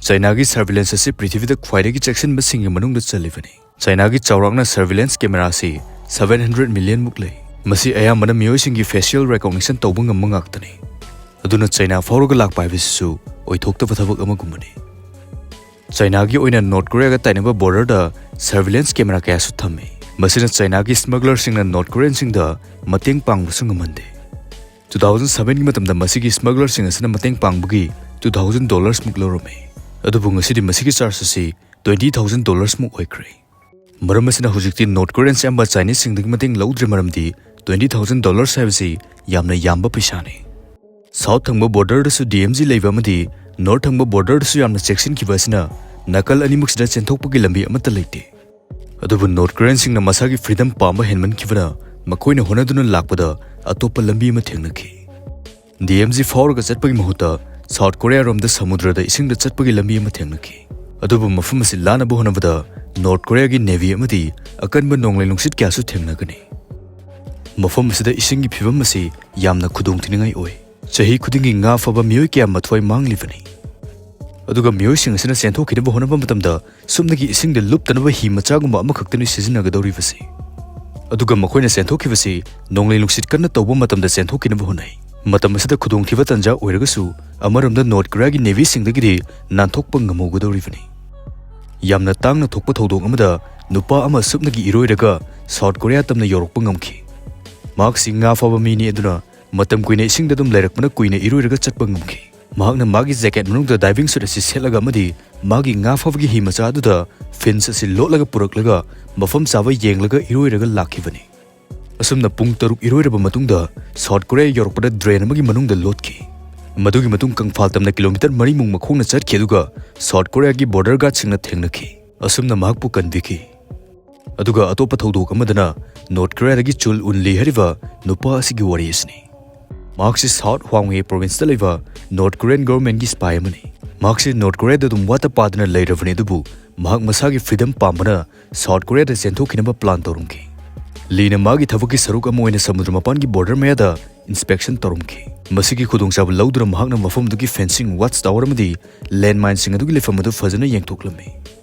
ꯆꯥꯏꯅꯥꯒꯤ ꯁꯔꯚꯤꯂꯦꯟꯁ ꯑꯁꯤ ꯄ꯭ꯔꯤꯊꯤꯕꯤꯗ ꯈ꯭ꯋꯥꯏꯗꯒꯤ ꯆꯦꯛꯁꯤꯟꯕꯁꯤꯡꯒꯤ ꯃꯅꯨꯡꯗ ꯆꯜꯂꯤꯕꯅꯤ꯫ ꯆꯥꯏꯅꯥꯒꯤ ꯆꯥꯎꯔꯥꯛꯅ ꯁꯔꯚꯤꯂꯦꯟꯁ ꯀꯦꯃꯦꯔꯥꯁꯤ ꯁꯚꯦꯟ ꯍꯟꯗ꯭ꯔꯦꯠ ꯃꯤꯂꯤꯌꯟ ꯃꯨꯛ ꯂꯩ꯫ ꯃꯁꯤ ꯑꯌꯥꯝꯕꯅ ꯃꯤꯑꯣꯏꯁꯤꯡꯒꯤ ꯐꯦꯁꯤꯌꯦꯜ ꯔꯦꯀꯣꯒꯅꯤꯁꯟ ꯇꯧꯕ ꯉꯝꯕ ꯉꯥꯛꯇꯅꯤ꯫ ꯑꯗꯨꯅ ꯆꯥꯏꯅꯥ ꯐꯥꯎꯔꯒ ꯂꯥꯛꯄ ꯍꯥꯏꯕꯁꯤꯁꯨ ꯑꯣꯏꯊꯣꯛꯇꯕ ꯊꯕꯛ ꯑꯃꯒꯨꯝꯕꯅꯤ꯫ ꯆꯥꯏꯅꯥꯒꯤ ꯑꯣꯏꯅ ꯅꯣꯔꯠ ꯀꯣꯔꯤꯌꯥꯒ ꯇꯥꯏꯅꯕ ꯕꯣꯔꯗꯔꯗ ꯁꯔꯚꯤꯂꯦꯟꯁ ꯀꯦꯃꯦꯔꯥ ꯀꯌꯥꯁꯨ ꯊꯝꯃꯤ꯫ ꯃꯁꯤꯅ ꯆꯥꯏꯅꯥꯒꯤ ꯁ꯭ꯃꯒꯂꯔꯁꯤꯡꯅ ꯅꯣꯔꯠ ꯀꯣꯔꯤꯌꯟꯁꯤꯡꯗ ꯃꯇꯦꯡ ꯄꯥꯡꯕꯁꯨ ꯉꯝꯍꯟꯗꯦ꯫ ꯇꯨ ꯊꯥꯎꯖꯟ ꯁꯚꯦꯟꯒꯤ ꯃꯇꯝꯗ ꯃꯁꯤꯒꯤ ꯁ꯭ꯃꯒꯂꯔꯁꯤꯡ ꯑꯁꯤꯅ ꯃꯇꯦꯡ ꯄꯥꯡꯕꯒꯤ ꯇꯨ ꯊꯥꯎꯖꯟ ꯗꯣꯂꯔꯁꯃꯨꯛ ꯂꯧꯔꯝꯃꯤ꯫ ꯑꯗꯨꯕꯨ ꯉꯁꯤꯗꯤ ꯃꯁꯤꯒꯤ ꯆꯥꯔꯖ ꯑꯁꯤ ꯇ꯭ꯋꯦꯟꯇꯤ ꯊꯥꯎꯖꯟ ꯗꯣꯂꯔꯁꯃꯨꯛ ꯑꯣꯏꯈ꯭ꯔꯦ꯫ ꯃꯔꯝ ꯑꯁꯤꯅ ꯍꯧꯖꯤꯛꯇꯤ ꯅꯣꯔꯠ ꯀꯣꯔꯤꯌꯟꯁ ꯑꯌꯥꯝꯕ ꯆꯥꯏꯅꯤꯁꯁꯤꯡꯗꯒꯤ ꯃꯇꯦꯡ ꯂꯧꯗ꯭ꯔꯦ, ꯃꯔꯝꯗꯤ ꯇ꯭ꯋꯦꯟꯇꯤ ꯊꯥꯎꯖꯟ ꯗꯣꯂꯔꯁ ꯍꯥꯏꯕꯁꯤ ꯌꯥꯝꯅ ꯌꯥꯝꯕ ꯄꯩꯁꯥꯅꯤ꯫ ꯁꯥꯎꯠ ꯊꯪꯕ ꯕꯣꯔꯗꯔꯗꯁꯨ ꯗꯤ ꯑꯦꯝ ꯖꯤ ꯂꯩꯕ ꯑꯃꯗꯤ ꯅꯣꯔꯠ ꯊꯪꯕ ꯕꯣꯔꯗꯔꯗꯁꯨ ꯌꯥꯝꯅ ꯆꯦꯛꯁꯤꯟꯈꯤꯕ ꯑꯁꯤꯅ ꯅꯥꯀꯜ ꯑꯅꯤꯃꯛꯁꯤꯗ ꯆꯦꯟꯊꯣꯛꯄꯒꯤ ꯂꯝꯕꯤ ꯑꯃꯠꯇ ꯂꯩꯇꯦ꯫ ꯑꯗꯨꯕꯨ ꯅꯣꯔꯠ ꯀꯣꯔꯤꯌꯟꯁꯤꯡꯅ ꯃꯁꯥꯒꯤ ꯐ꯭ꯔꯤꯗꯝ ꯄꯥꯝꯕ ꯍꯦꯟꯃꯟꯈꯤꯕꯅ ꯃꯈꯣꯏꯅ ꯍꯣꯠꯅꯗꯨꯅ ꯂꯥꯛꯄꯗ ꯑꯇꯣꯞꯄ ꯂꯝꯕꯤ ꯑꯃ ꯊꯦꯡꯅꯈꯤ꯫ ꯗꯤ ꯑꯦꯝ ꯖꯤ ꯐꯥꯎꯔꯒ ꯆꯠꯄꯒꯤ ꯃꯍꯨꯠꯇ ꯁꯥꯎꯠ ꯀꯣꯔꯤꯌꯥꯔꯣꯝꯗ ꯁꯃꯨꯗ꯭ꯔꯗ ꯏꯁꯤꯡꯗ ꯆꯠꯄꯒꯤ ꯂꯝꯕꯤ ꯑꯃ ꯊꯦꯡꯅꯈꯤ꯫ ꯑꯗꯨꯕꯨ ꯃꯐꯝ ꯑꯁꯤ ꯂꯥꯟꯅꯕ ꯍꯣꯠꯅꯕꯗ ꯅꯣꯔꯠ ꯀꯣꯔꯤꯌꯥꯒꯤ ꯅꯦꯚꯤ ꯑꯃꯗꯤ ꯑꯀꯟꯕ ꯅꯣꯡꯂꯩ ꯅꯨꯡꯁꯤꯠ ꯀꯌꯥꯁꯨ ꯊꯦꯡꯅꯒꯅꯤ꯫ ꯃꯐꯝ ꯑꯁꯤꯗ ꯏꯁꯤꯡꯒꯤ ꯐꯤꯕꯝ ꯑꯁꯤ ꯌꯥꯝꯅ ꯈꯨꯗꯣꯡꯊꯤꯅꯤꯡꯉꯥꯏ ꯑꯣꯏ꯫ ꯆꯍꯤ ꯈꯨꯗꯤꯡꯒꯤ ꯉꯥ ꯐꯥꯕ ꯃꯤꯑꯣꯏ ꯀꯌꯥ ꯃꯊ꯭ꯋꯥꯏ ꯃꯥꯡꯂꯤꯕꯅꯤ꯫ ꯑꯗꯨꯒ ꯃꯤꯑꯣꯏꯁꯤꯡ ꯑꯁꯤꯅ ꯆꯦꯟꯊꯣꯛꯈꯤꯅꯕ ꯍꯣꯠꯅꯕ ꯃꯇꯝꯗ ꯁꯨꯞꯅꯒꯤ ꯏꯁꯤꯡꯗ ꯂꯨꯞꯇꯅꯕ ꯍꯤ ꯃꯆꯥꯒꯨꯝꯕ ꯑꯃꯈꯛꯇꯅꯤ ꯁꯤꯖꯤꯟꯅꯒꯗꯧꯔꯤꯕꯁꯤ꯫ ꯑꯗꯨꯒ ꯃꯈꯣꯏꯅ ꯆꯦꯟꯊꯣꯛꯈꯤꯕꯁꯤ ꯅꯣꯡꯂꯩ ꯅꯨꯡꯁꯤꯠ ꯀꯟꯅ ꯇꯧꯕ ꯃꯇꯝꯗ ꯆꯦꯟꯊꯣꯛꯈꯤꯅꯕ ꯍꯣꯠꯅꯩ꯫ ꯃꯇꯝ ꯑꯁꯤꯗ ꯈꯨꯗꯣꯡꯊꯤꯕ ꯇꯥꯟꯖꯥ ꯑꯣꯏꯔꯒꯁꯨ, ꯑꯃꯔꯣꯝꯗ ꯅꯣꯔꯠ ꯀꯣꯔꯤꯌꯥꯒꯤ ꯅꯦꯚꯤꯁꯤꯡꯗꯒꯤꯗꯤ ꯅꯥꯟꯊꯣꯛꯄ ꯉꯝꯍꯧꯒꯗꯧꯔꯤꯕꯅꯤ꯫ ꯌꯥꯝꯅ ꯇꯥꯡꯅ ꯊꯣꯛꯄ ꯊꯧꯗꯣꯛ ꯑꯃꯗ ꯅꯨꯄꯥ ꯑꯃ ꯁꯨꯞꯅꯒꯤ ꯏꯔꯣꯏꯔꯒ ꯁꯥꯎꯠ ꯀꯣꯔꯤꯌꯥ ꯇꯝꯅ ꯌꯧꯔꯛꯄ ꯉꯝꯈꯤ꯫ ꯃꯍꯥꯛꯁꯤ ꯉꯥ ꯐꯥꯕ ꯃꯤꯅꯤ, ꯑꯗꯨꯅ ꯃꯇꯝ ꯀꯨꯏꯅ ꯏꯁꯤꯡꯗ ꯑꯗꯨꯝ ꯂꯩꯔꯛꯄꯅ ꯀꯨꯏꯅ ꯏꯔꯣꯏꯔꯒ ꯆꯠꯄ ꯉꯝꯈꯤ꯫ ꯃꯍꯥꯛꯅ ꯃꯥꯒꯤ ꯖꯦꯀꯦꯠ ꯃꯅꯨꯡꯗ ꯗꯥꯏꯚꯤꯡ ꯁꯨꯠ ꯑꯁꯤ ꯁꯦꯠꯂꯒ ꯑꯃꯗꯤ ꯃꯥꯒꯤ ꯉꯥ ꯐꯥꯕꯒꯤ ꯍꯤ ꯃꯆꯥ ꯑꯗꯨꯗ ꯐꯤꯟꯁ ꯑꯁꯤ ꯂꯣꯠꯂꯒ ꯄꯨꯔꯛꯂꯒ ꯃꯐꯝ ꯆꯥꯕ ꯌꯦꯡꯂꯒ ꯏꯔꯣꯏꯔꯒ ꯂꯥꯛꯈꯤꯕꯅꯤ꯫ ꯑꯁꯨꯝꯅ ꯄꯨꯡ ꯇꯔꯨꯛ ꯏꯔꯣꯏꯔꯕ ꯃꯇꯨꯡꯗ ꯁꯥꯎꯠ ꯀꯣꯔꯤꯌꯥ ꯌꯧꯔꯛꯄꯗ ꯗ꯭ꯔꯦꯟ ꯑꯃꯒꯤ ꯃꯅꯨꯡꯗ ꯂꯣꯠꯈꯤ꯫ ꯃꯗꯨꯒꯤ ꯃꯇꯨꯡ ꯀꯪꯐꯥꯜ ꯇꯝꯅ ꯀꯤꯂꯣꯃꯤꯇꯔ ꯃꯔꯤꯃꯨꯛ ꯃꯈꯣꯡꯅ ꯆꯠꯈꯤ, ꯑꯗꯨꯒ ꯁꯥꯎꯠ ꯀꯣꯔꯤꯌꯥꯒꯤ ꯕꯣꯔꯗꯔ ꯒꯥꯔꯗꯁꯤꯡꯅ ꯊꯦꯡꯅꯈꯤ꯫ ꯑꯁꯨꯝꯅ ꯃꯍꯥꯛꯄꯨ ꯀꯟꯕꯤꯈꯤ꯫ ꯑꯗꯨꯒ ꯑꯇꯣꯞꯄ ꯊꯧꯗꯣꯛ ꯑꯃꯗꯅ ꯅꯣꯔꯠ ꯀꯣꯔꯤꯌꯥꯗꯒꯤ ꯆꯨꯜ ꯎꯟ ꯂꯤ ꯍꯥꯏꯔꯤꯕ ꯅꯨꯄꯥ ꯑꯁꯤꯒꯤ ꯋꯥꯔꯤ ꯑꯁꯤꯅꯤ꯫ ꯃꯍꯥꯛꯁꯤ ꯁꯥꯎꯠ ꯍ꯭ꯋꯥꯡꯋꯦ ꯄ꯭ꯔꯣꯚꯤꯟꯁꯇ ꯂꯩꯕ ꯅꯣꯔꯠ ꯀꯣꯔꯤꯌꯟ ꯒꯣꯚꯔꯟꯃꯦꯟꯠꯀꯤ ꯁ꯭ꯄꯥꯏ ꯑꯃꯅꯤ꯫ ꯃꯍꯥꯛꯁꯤ ꯅꯣꯔꯠ ꯀꯣꯔꯤꯌꯥꯗ ꯑꯗꯨꯝ ꯋꯥꯠꯇ ꯄꯥꯗꯅ ꯂꯩꯔꯕꯅꯤ, ꯑꯗꯨꯕꯨ ꯃꯍꯥꯛ ꯃꯁꯥꯒꯤ ꯐ꯭ꯔꯤꯗꯝ ꯄꯥꯝꯕꯅ ꯁꯥꯎꯠ ꯀꯣꯔꯤꯌꯥꯗ ꯆꯦꯟꯊꯣꯛꯈꯤꯅꯕ ꯄ꯭ꯂꯥꯟ ꯇꯧꯔꯝꯈꯤ꯫ ꯂꯤꯅ ꯃꯥꯒꯤ ꯊꯕꯛꯀꯤ ꯁꯔꯨꯛ ꯑꯃ ꯑꯣꯏꯅ ꯁꯃꯨꯗ꯭ꯔ ꯃꯄꯥꯟꯒꯤ ꯕꯣꯔꯗꯔ ꯃꯌꯥꯗ ꯏꯟꯁꯄꯦꯛꯁꯟ ꯇꯧꯔꯝꯈꯤ꯫ ꯃꯁꯤꯒꯤ ꯈꯨꯗꯣꯡꯆꯥꯕ ꯂꯧꯗꯨꯅ ꯃꯍꯥꯛꯅ ꯃꯐꯝꯗꯨꯒꯤ ꯐꯦꯟꯁꯤꯡ, ꯋꯥꯆ ꯇꯥꯋꯔ ꯑꯃꯗꯤ ꯂꯦꯟꯃꯥꯏꯟꯁꯤꯡ ꯑꯗꯨꯒꯤ ꯂꯩꯐꯝ ꯑꯗꯨ ꯐꯖꯅ ꯌꯦꯡꯊꯣꯛꯂꯝꯃꯤ꯫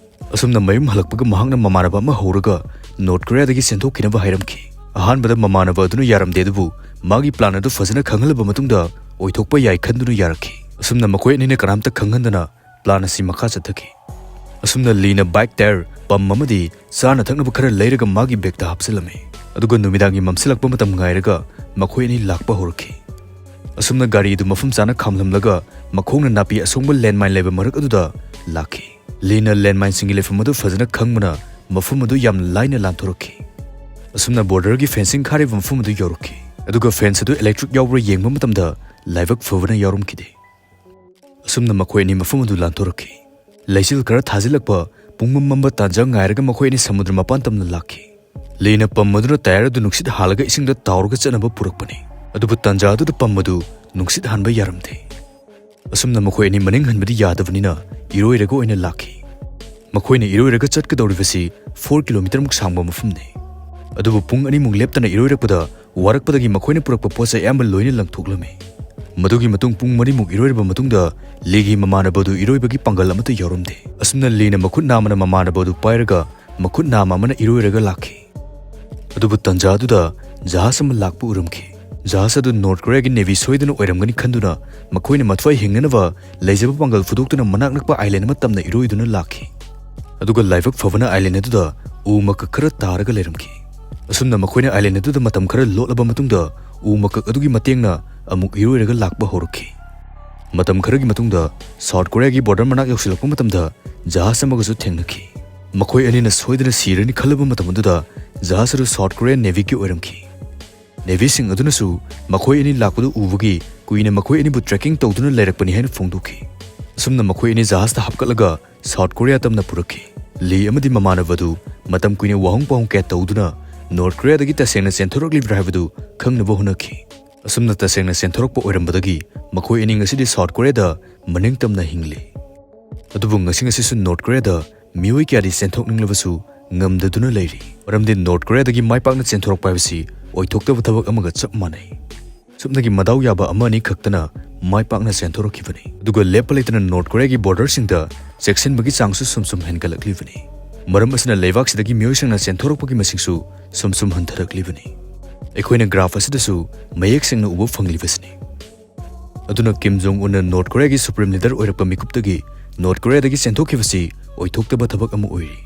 ꯑꯁꯨꯝꯅ ꯃꯌꯨꯝ ꯍꯜꯂꯛꯄꯒ ꯃꯍꯥꯛꯅ ꯃꯃꯥꯟꯅꯕ ꯑꯃ ꯍꯧꯔꯒ ꯅꯣꯔꯠ ꯀꯣꯔꯤꯌꯥꯗꯒꯤ ꯆꯦꯟꯊꯣꯛꯈꯤꯅꯕ ꯍꯥꯏꯔꯝꯈꯤ꯫ ꯑꯍꯥꯟꯕꯗ ꯃꯃꯥꯟꯅꯕ ꯑꯗꯨꯅ ꯌꯥꯔꯝꯗꯦ, ꯑꯗꯨꯕꯨ ꯃꯥꯒꯤ ꯄ꯭ꯂꯥꯟ ꯑꯗꯨ ꯐꯖꯅ ꯈꯪꯍꯜꯂꯕ ꯃꯇꯨꯡꯗ ꯑꯣꯏꯊꯣꯛꯄ ꯌꯥꯏ ꯈꯟꯗꯨꯅ ꯌꯥꯔꯛꯈꯤ꯫ ꯑꯁꯨꯝꯅ ꯃꯈꯣꯏ ꯑꯅꯤꯅ ꯀꯅꯥꯝꯇ ꯈꯪꯍꯟꯗꯅ ꯄ꯭ꯂꯥꯟ ꯑꯁꯤ ꯃꯈꯥ ꯆꯠꯊꯈꯤ꯫ ꯑꯁꯨꯝꯅ ꯂꯤꯅ ꯕꯥꯏꯛ ꯇꯥꯌꯔ, ꯄꯝ ꯑꯃꯗꯤ ꯆꯥꯅ ꯊꯛꯅꯕ ꯈꯔ ꯂꯩꯔꯒ ꯃꯥꯒꯤ ꯕꯦꯒꯇ ꯍꯥꯞꯆꯤꯜꯂꯝꯃꯤ꯫ ꯑꯗꯨꯒ ꯅꯨꯃꯤꯗꯥꯡꯒꯤ ꯃꯝꯁꯤꯜꯂꯛꯄ ꯃꯇꯝ ꯉꯥꯏꯔꯒ ꯃꯈꯣꯏ ꯑꯅꯤ ꯂꯥꯛꯄ ꯍꯧꯔꯛꯈꯤ꯫ ꯑꯁꯨꯝꯅ ꯒꯥꯔꯤ ꯑꯗꯨ ꯃꯐꯝ ꯆꯥꯅ ꯈꯥꯝꯂꯝꯂꯒ ꯃꯈꯣꯡꯅ ꯅꯥꯄꯤ ꯑꯁꯣꯡꯕ ꯂꯦꯟꯃꯥꯏꯟ ꯂꯩꯕ ꯃꯔꯛ ꯑꯗꯨꯗ ꯂꯥꯛꯈꯤ꯫ ꯂꯤꯅ ꯂꯦꯟꯃꯥꯏꯟꯁꯤꯡꯒꯤ ꯂꯩꯐꯝ ꯑꯗꯨ ꯐꯖꯅ ꯈꯪꯕꯅ ꯃꯐꯝ ꯑꯗꯨ ꯌꯥꯝꯅ ꯂꯥꯏꯅ ꯂꯥꯟꯊꯣꯔꯛꯈꯤ꯫ ꯑꯁꯨꯝꯅ ꯕꯣꯔꯗꯔꯒꯤ ꯐꯦꯟꯁꯤꯡ ꯈꯥꯔꯤꯕ ꯃꯐꯝ ꯑꯗꯨ ꯌꯧꯔꯛꯈꯤ꯫ ꯑꯗꯨꯒ ꯐꯦꯟꯁ ꯑꯗꯨ ꯏꯂꯦꯛꯇ꯭ꯔꯤꯛ ꯌꯥꯎꯕ꯭ꯔꯥ ꯌꯦꯡꯕ ꯃꯇꯝꯗ ꯂꯥꯏꯕꯛ ꯐꯕꯅ ꯌꯥꯎꯔꯝꯈꯤꯗꯦ꯫ ꯑꯁꯨꯝꯅ ꯃꯈꯣꯏ ꯑꯅꯤ ꯃꯐꯝ ꯑꯗꯨ ꯂꯥꯟꯊꯣꯔꯛꯈꯤ꯫ ꯂꯩꯆꯤꯜ ꯈꯔ ꯊꯥꯖꯤꯜꯂꯛꯄ, ꯄꯨꯡꯃꯝ ꯃꯝꯕ ꯇꯥꯟꯖꯥ ꯉꯥꯏꯔꯒ ꯃꯈꯣꯏ ꯑꯅꯤ ꯁꯃꯨꯗ꯭ꯔ ꯃꯄꯥꯟ ꯇꯝꯅ ꯂꯥꯛꯈꯤ꯫ ꯂꯤꯅ ꯄꯝ ꯑꯗꯨꯅ ꯇꯥꯌꯔ ꯑꯗꯨ ꯅꯨꯡꯁꯤꯠ ꯍꯥꯜꯂꯒ ꯏꯁꯤꯡꯗ ꯇꯥꯎꯔꯒ ꯆꯠꯅꯕ ꯄꯨꯔꯛꯄꯅꯤ꯫ ꯑꯗꯨꯕꯨ ꯇꯥꯟꯖꯥ ꯑꯗꯨꯗ ꯄꯝ ꯑꯗꯨ ꯅꯨꯡꯁꯤꯠ ꯍꯥꯟꯕ ꯌꯥꯔꯝꯗꯦ꯫ ꯑꯁꯨꯝꯅ ꯃꯈꯣꯏ ꯑꯅꯤ ꯃꯅꯤꯡ ꯍꯟꯕꯗꯤ ꯌꯥꯗꯕꯅꯤꯅ ꯏꯔꯣꯏꯔꯒ ꯑꯣꯏꯅ ꯂꯥꯛꯈꯤ꯫ ꯃꯈꯣꯏꯅ ꯏꯔꯣꯏꯔꯒ ꯆꯠꯀꯗꯧꯔꯤꯕꯁꯤ ꯐꯣꯔ ꯀꯤꯂꯣꯃꯤꯇꯔꯃꯨꯛ ꯁꯥꯡꯕ ꯃꯐꯝꯅꯤ꯫ ꯑꯗꯨꯕꯨ ꯄꯨꯡ ꯑꯅꯤꯃꯨꯛ ꯂꯦꯞꯇꯅ ꯏꯔꯣꯏꯔꯛꯄꯗ ꯋꯥꯔꯛꯄꯗꯒꯤ ꯃꯈꯣꯏꯅ ꯄꯨꯔꯛꯄ ꯄꯣꯠ ꯆꯩ ꯑꯌꯥꯝꯕ ꯂꯣꯏꯅ ꯂꯪꯊꯣꯛꯂꯝꯃꯤ꯫ ꯃꯗꯨꯒꯤ ꯃꯇꯨꯡ ꯄꯨꯡ ꯃꯔꯤꯃꯨꯛ ꯏꯔꯣꯏꯔꯕ ꯃꯇꯨꯡꯗ ꯂꯤꯒꯤ ꯃꯃꯥꯟꯅꯕ ꯑꯗꯨ ꯏꯔꯣꯏꯕꯒꯤ ꯄꯥꯡꯒꯜ ꯑꯃꯠꯇ ꯌꯥꯎꯔꯝꯗꯦ꯫ ꯑꯁꯨꯝꯅ ꯂꯤꯅ ꯃꯈꯨꯠ ꯅꯥꯝꯃꯅ ꯃꯃꯥꯟꯅꯕ ꯑꯗꯨ ꯄꯥꯏꯔꯒ ꯃꯈꯨꯠ ꯅꯥꯝꯃ ꯑꯃꯅ ꯏꯔꯣꯏꯔꯒ ꯂꯥꯛꯈꯤ꯫ ꯑꯗꯨꯕꯨ ꯇꯟꯖꯥ ꯑꯗꯨꯗ ꯖꯍꯥꯖ ꯑꯃ ꯂꯥꯛꯄ ꯎꯔꯝꯈꯤ꯫ ꯖꯍꯥꯖ ꯑꯗꯨ ꯅꯣꯔꯠ ꯀꯣꯔꯤꯌꯥꯒꯤ ꯅꯦꯚꯤ ꯁꯣꯏꯗꯅ ꯑꯣꯏꯔꯝꯒꯅꯤ ꯈꯟꯗꯨꯅ ꯃꯈꯣꯏꯅ ꯃꯊ꯭ꯋꯥꯏ ꯍꯤꯡꯅꯅꯕ ꯂꯩꯖꯕ ꯄꯥꯡꯒꯜ ꯐꯨꯗꯣꯛꯇꯨꯅ ꯃꯅꯥꯛ ꯅꯛꯄ ꯑꯥꯏꯂꯦꯟ ꯑꯃ ꯇꯝꯅ ꯏꯔꯣꯏꯗꯨꯅ ꯂꯥꯛꯈꯤ꯫ ꯑꯗꯨꯒ ꯂꯥꯏꯕꯛ ꯐꯕꯅ ꯑꯥꯏꯂꯦꯟ ꯑꯗꯨꯗ ꯎ ꯃꯀꯛ ꯈꯔ ꯇꯥꯔꯒ ꯂꯩꯔꯝꯈꯤ꯫ ꯑꯁꯨꯝꯅ ꯃꯈꯣꯏꯅ ꯑꯥꯏꯂꯦꯟ ꯑꯗꯨꯗ ꯃꯇꯝ ꯈꯔ ꯂꯣꯠꯂꯕ ꯃꯇꯨꯡꯗ ꯎ ꯃꯀꯛ ꯑꯗꯨꯒꯤ ꯃꯇꯦꯡꯅ ꯑꯃꯨꯛ ꯏꯔꯣꯏꯔꯒ ꯂꯥꯛꯄ ꯍꯧꯔꯛꯈꯤ꯫ ꯃꯇꯝ ꯈꯔꯒꯤ ꯃꯇꯨꯡꯗ ꯁꯥꯎꯠ ꯀꯣꯔꯤꯌꯥꯒꯤ ꯕꯣꯔꯗꯔ ꯃꯅꯥꯛ ꯌꯧꯁꯤꯜꯂꯛꯄ ꯃꯇꯝꯗ ꯖꯍꯥꯖ ꯑꯃꯒꯁꯨ ꯊꯦꯡꯅꯈꯤ꯫ ꯃꯈꯣꯏ ꯑꯅꯤꯅ ꯁꯣꯏꯗꯅ ꯁꯤꯔꯅꯤ ꯈꯜꯂꯕ ꯃꯇꯝ ꯑꯗꯨꯗ ꯖꯍꯥꯖ ꯑꯗꯨ ꯁꯥꯎꯠ ꯀꯣꯔꯤꯌꯥ ꯅꯦꯚꯤꯒꯤ ꯑꯣꯏꯔꯝꯈꯤ꯫ ꯅꯦꯚꯤꯁꯤꯡ ꯑꯗꯨꯅꯁꯨ ꯃꯈꯣꯏ ꯑꯅꯤ ꯂꯥꯛꯄꯗꯨ ꯎꯕꯒꯤ ꯀꯨꯏꯅ ꯃꯈꯣꯏ ꯑꯅꯤꯕꯨ ꯇ꯭ꯔꯦꯀꯤꯡ ꯇꯧꯗꯨꯅ ꯂꯩꯔꯛꯄꯅꯤ ꯍꯥꯏꯅ ꯐꯣꯡꯗꯣꯛꯈꯤ꯫ ꯑꯁꯨꯝꯅ ꯃꯈꯣꯏ ꯑꯅꯤ ꯖꯍꯥꯖꯇ ꯍꯥꯞꯀꯠꯂꯒ ꯁꯥꯎꯠ ꯀꯣꯔꯤꯌꯥ ꯇꯝꯅ ꯄꯨꯔꯛꯈꯤ꯫ ꯂꯤ ꯑꯃꯗꯤ ꯃꯃꯥꯟꯅꯕꯗꯨ ꯃꯇꯝ ꯀꯨꯏꯅ ꯋꯥꯍꯪ ꯄꯥꯎꯍꯪ ꯀꯌꯥ ꯇꯧꯗꯨꯅ ꯅꯣꯔꯠ ꯀꯣꯔꯤꯌꯥꯗꯒꯤ ꯇꯁꯦꯡꯅ ꯆꯦꯟꯊꯣꯔꯛꯂꯤꯕ꯭ꯔꯥ ꯍꯥꯏꯕꯗꯨ ꯈꯪꯅꯕ ꯍꯣꯠꯅꯈꯤ꯫ ꯑꯁꯨꯝꯅ ꯇꯁꯦꯡꯅ ꯆꯦꯟꯊꯣꯔꯛꯄ ꯑꯣꯏꯔꯝꯕꯗꯒꯤ ꯃꯈꯣꯏ ꯑꯅꯤ ꯉꯁꯤꯗꯤ ꯁꯥꯎꯠ ꯀꯣꯔꯤꯌꯥꯗ ꯃꯅꯤꯡ ꯇꯝꯅ ꯍꯤꯡꯂꯤ꯫ ꯑꯗꯨꯕꯨ ꯉꯁꯤ ꯉꯁꯤꯁꯨ ꯅꯣꯔꯠ ꯀꯣꯔꯤꯌꯥꯗ ꯃꯤꯑꯣꯏ ꯀꯌꯥꯗꯤ ꯆꯦꯟꯊꯣꯛꯅꯤꯡꯂꯕꯁꯨ ꯉꯝꯗꯗꯨꯅ ꯂꯩꯔꯤ꯫ ꯃꯔꯝꯗꯤ ꯅꯣꯔꯠ ꯀꯣꯔꯤꯌꯥꯗꯒꯤ ꯃꯥꯏ ꯄꯥꯛꯅ ꯆꯦꯟꯊꯣꯔꯛꯄ ꯍꯥꯏꯕꯁꯤ ꯑꯣꯏꯊꯣꯛꯇꯕ ꯊꯕꯛ ꯑꯃꯒ ꯆꯞ ꯃꯥꯟꯅꯩ꯫ ꯁꯨꯞꯅꯒꯤ ꯃꯗꯥꯎ ꯌꯥꯕ ꯑꯃ ꯑꯅꯤ ꯈꯛꯇꯅ ꯃꯥꯏ ꯄꯥꯛꯅ ꯆꯦꯟꯊꯣꯔꯛꯈꯤꯕꯅꯤ꯫ ꯑꯗꯨꯒ ꯂꯦꯞꯄ ꯂꯩꯇꯅ ꯅꯣꯔꯠ ꯀꯣꯔꯤꯌꯥꯒꯤ ꯕꯣꯔꯗꯔꯁꯤꯡꯗ ꯆꯦꯛꯁꯤꯟꯕꯒꯤ ꯆꯥꯡꯁꯨ ꯁꯨꯝ ꯁꯨꯝ ꯍꯦꯟꯒꯠꯂꯛꯂꯤꯕꯅꯤ꯫ ꯃꯔꯝ ꯑꯁꯤꯅ ꯂꯩꯕꯥꯛꯁꯤꯗꯒꯤ ꯃꯤꯑꯣꯏꯁꯤꯡꯅ ꯆꯦꯟꯊꯣꯔꯛꯄꯒꯤ ꯃꯁꯤꯡꯁꯨ ꯁꯨꯝ ꯁꯨꯝ ꯍꯟꯊꯔꯛꯂꯤꯕꯅꯤ꯫ ꯑꯩꯈꯣꯏꯅ ꯒ꯭ꯔꯥꯐ ꯑꯁꯤꯗꯁꯨ ꯃꯌꯦꯛ ꯁꯦꯡꯅ ꯎꯕ ꯐꯪꯂꯤꯕꯁꯤꯅꯤ꯫ ꯑꯗꯨꯅ ꯀꯤꯝ ꯖꯣꯡ ꯎꯟꯅ ꯅꯣꯔꯠ ꯀꯣꯔꯤꯌꯥꯒꯤ ꯁꯨꯄ꯭ꯔꯤꯝ ꯂꯤꯗꯔ ꯑꯣꯏꯔꯛꯄ ꯃꯤꯀꯨꯞꯇꯒꯤ ꯅꯣꯔꯠ ꯀꯣꯔꯤꯌꯥꯗꯒꯤ ꯆꯦꯟꯊꯣꯛꯈꯤꯕꯁꯤ ꯑꯣꯏꯊꯣꯛꯇꯕ ꯊꯕꯛ ꯑꯃ ꯑꯣꯏꯔꯤ꯫